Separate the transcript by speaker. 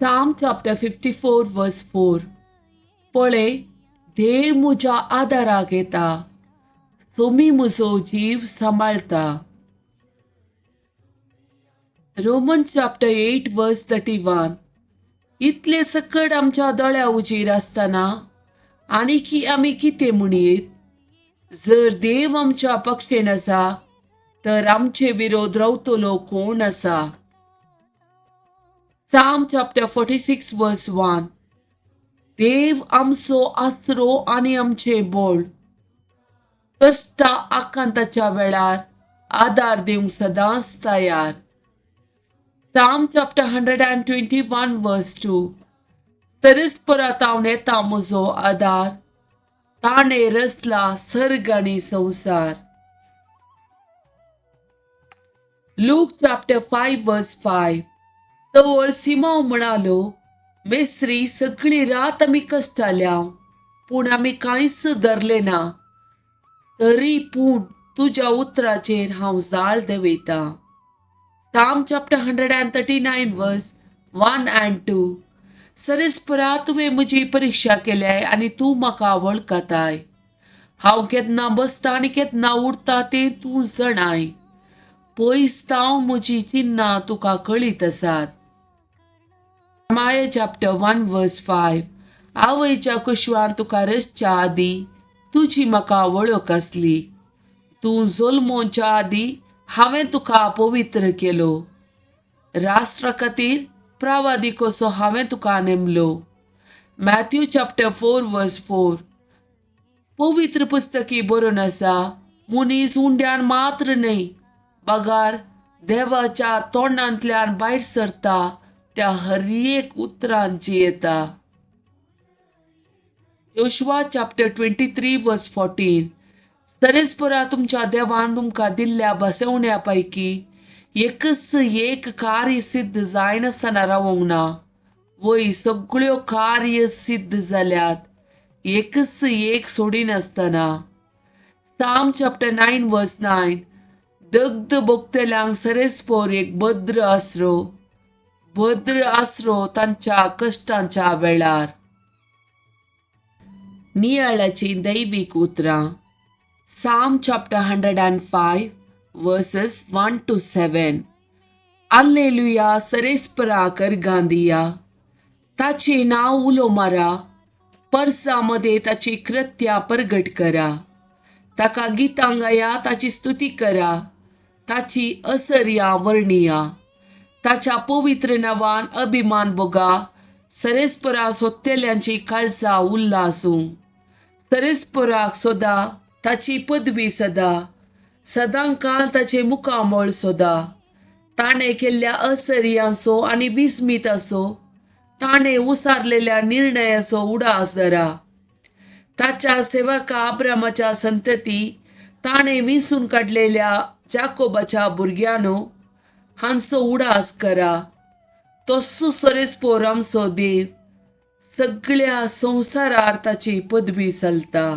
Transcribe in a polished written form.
Speaker 1: Psalm chapter 54 verse 4. पळय, देव म्हज्या आदाराक येता, सोमी म्हजो जीव सांबाळता. Roman chapter 8 verse 31. इतले सकट आमच्या दोळ्या उजीर आसतना आनीकी आमी कितें म्हणयेत? जर देव आमच्या पक्षेन आसा तर आमचे विरोध रावतलो कोण आसा? Psalm chapter 46 verse 1. देव आमचो आसरो आनी आमचें बळ, कश्टा आकांताच्या वेळार आदार दिवंक सदांच तयार. Psalm chapter 121 verse 2. सरस्परातावन येता म्हजो आदार, ताणें रचला सर्ग आनी संवसार. Luke chapter 5 verse 5. तवळ सिमांव म्हणालो, मेस्त्री, सगळी रात आमी कश्टाल्या, पूण आमी कांयच धरलें ना, तरी पूण तुज्या उतराचेर हांव जाळ देंवयतां. Psalm chapter 139 verse 1 and 2. सरस्परा, तुवें म्हजी परिक्षा केल्याय आनी तूं म्हाका वळखताय. हांव केन्ना बसता आनी केन्ना उरता तें तूं जाणाय. पयस ताव म्हजी चिन्नां तुका कळीत आसात. माया चॅप्टर 1 वर्स 5. आवयच्या कुशवान तुका रचच्या आदीं तुजी म्हाका वळख आसली. तूं जल्मोवच्या आदीं हांवें तुका पवित्र केलो. राष्ट्रा खातीर प्रवादी कसो हांवें तुका नेमलो. Matthew chapter 4 verse 4. पवित्र पुस्तकी बरोवन आसा, मनीस उंड्यान मात्र न्हय, बगार देवाच्या तोंडांतल्यान भायर सरता त्या हर एक उतरांची येता. Joshua chapter 23 verse 14. सरस्परा तुमच्या देवान तुमकां दिल्ल्या बसवण्या पैकी एकच एक कार्य सिद्ध जायनासतना रावोंक ना. वय, सगळ्यो कार्य सिद्ध जाल्यात, एकच एक सोडिनासतना. Psalm chapter 9 verse 9. दग्ध भोगतल्यांक सरेस्पोर एक भद्र आसरो, भद्र आसरो तांच्या कश्टांच्या वेळार. नियाळाची दैवीक उतरां. Psalm chapter 105 verses 1 to 7. Alleluia, सरेस्परा करगांदिया, ताचें नांव उलो मारा, परसा मदें ताची कृत्या परगट करा. ताका गितां गाया, ताची स्तुती करा, ताची असर्या वर्णिया. ताच्या पवित्र नांवान अभिमान भोगा, सरेस्परा सोदतल्यांची काळजां उल्लासूं. सरेस्पराक सोदा, ताची पदवी सदा, सदां काल ताचें मुखामळ सोदा. ताणें केल्ल्या असर्यांचो आनी विस्मिताचो, ताणें उसारलेल्या निर्णयाचो उडास धरा. ताच्या सेवका आब्रामाच्या संतती, ताणें विंचून काडलेल्या जाकोबाच्या भुरग्यांनो, हांचो उडास करा. तस्सो सरेस्पोर आमचो देव, सगळ्या संवसारार ताची पदवी चलता.